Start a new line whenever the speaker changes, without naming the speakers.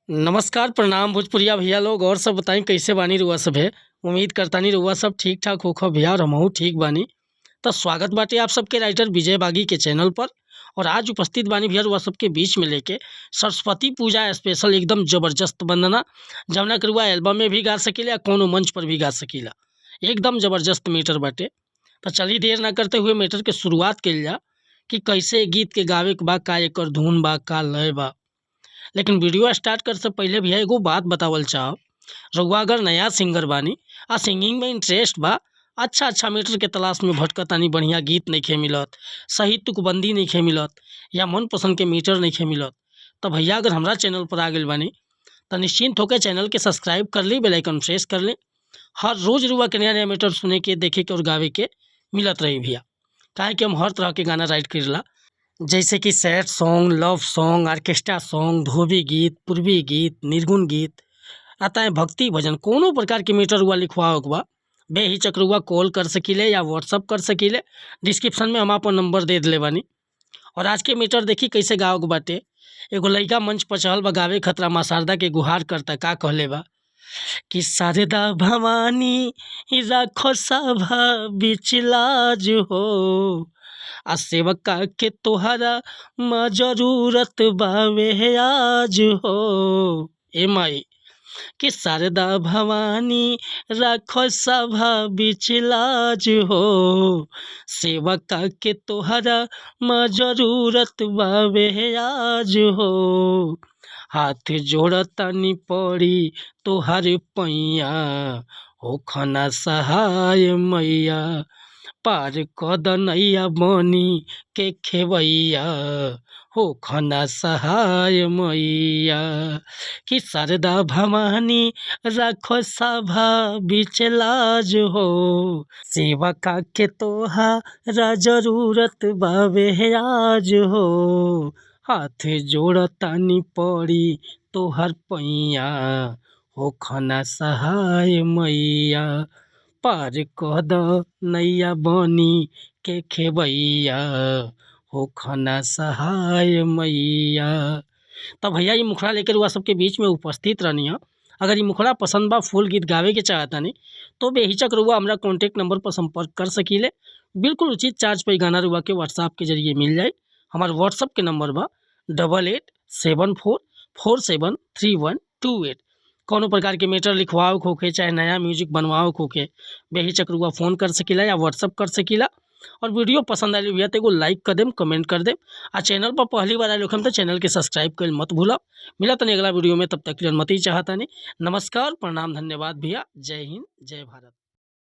नमस्कार, प्रणाम भोजपुरिया भैया लोग। और सब बताई कैसे बानी रउआ सभे। उम्मीद करतानी रउआ सब ठीक ठाक होखब भैया और हमहू ठीक बानी। तो स्वागत बाटे आप सबके राइटर विजय बागी के चैनल पर। और आज उपस्थित बानी भैया रउआ सबके बीच में लेके सरस्वती पूजा स्पेशल एकदम जबरदस्त वंदना, जवना के रउआ एल्बम में भी गा सकीला या कोनो मंच पर भी गा सकीला। एकदम जबरदस्त मैटर बाटे। तो चलिए देर ना करते हुए मैटर के शुरुआत कइल जा कि कैसे गीत के गावे के बा, का एकर धुन बा, का लय बा। लेकिन वीडियो स्टार्ट करे से पहले भैया एगो बात बतावल चाहब। रउआ अगर नया सिंगर बानी आ सिंगिंग में इंटरेस्ट बा, अच्छा अच्छा मैटर के तलाश में भटकतानी, बढ़िया गीत नइखे मिलत, सही तुकबंदी नइखे मिलत या मनपसंद के मीटर नइखे मिलत, तो भैया अगर हमरा चैनल पर आ गइल बानी तो निश्चिंत होकर चैनल के सब्सक्राइब कर ली, बेल आइकन प्रेस कर ली। हर रोज़ रउआ के नया नया मैटर सुने के, देखे के और गावे के मिलत रही भैया। काहे कि हम हर तरह के गाना राइट करेला, जैसे कि sad song, love song, orchestra song, धोबी गीत, पूर्वी गीत, निर्गुण गीत, आता भक्ति भजन। कोनो प्रकार के मीटर रुआ लिखवावे के बा बेहिचक रुआ कॉल कर सकीले या व्हाट्सअप कर सकीले। डिस्क्रिप्शन में हम अपन नंबर दे दिले बानी। और आज के मीटर देखी कैसे गावे के बाटे। एगो लइका मंच पर चढ़ल बा गावे खतरा, माँ शारदा के गुहार करता। का कहले बा कि शारदा भवानी राखो सभा बिच लाज हो, आ सेवका के तोहरा माँ जरूरत बावे आज हो। ए माई कि शारदा भवानी राखो सभा बिच लाज हो, सेवका के तोहरा माँ जरूरत बावे आज हो। हाथ जोड़तानी पड़ी तोहर पैया, होखना सहाय मैया, पार कद नैया बनी के खेवैया, होखना सहाय मैया। कि शारदा भवानी राखो सभा बिच लाज हो, सेवका के तोहरा जरूरत बावे आज हो। हाथ जोड़तानी पड़ी तोहर पैया, होखना सहाय मैया, पार कद नैया बनी के खेवैया, होखना सहाय मैया। तब भैया ये मुखड़ा लेकर रउआ सबके बीच में उपस्थित रहनी है। अगर ये मुखड़ा पसंद बा, फुल गीत गावे के चाहतानी तो बेहिचक रउआ हमरा कॉन्टैक्ट नंबर पर संपर्क कर सकीले। बिल्कुल उचित चार्ज पर गाना रउआ के व्हाट्सएप के जरिए मिल जाए। हमार व्हाट्सएप के नंबर बा 8874473128। कौनो प्रकार के मैटर लिखवावे के होखे चाहे नया म्यूजिक बनवावे के होखे, बेहिचक रउआ फ़ोन कर सकीला या व्हाट्सअप कर सकीला। और वीडियो पसंद आइल भैया तो एगो लाइक कर देम, कमेंट कर देम। आ चैनल पर पहली बार आइल होखम तो चैनल के सब्सक्राइब कइल मत भूलब। मिलत तनी अगला वीडियो में, तब तक के लिए अनुमति चाहतानी। नमस्कार, प्रणाम, धन्यवाद भैया। जय हिंद, जय भारत।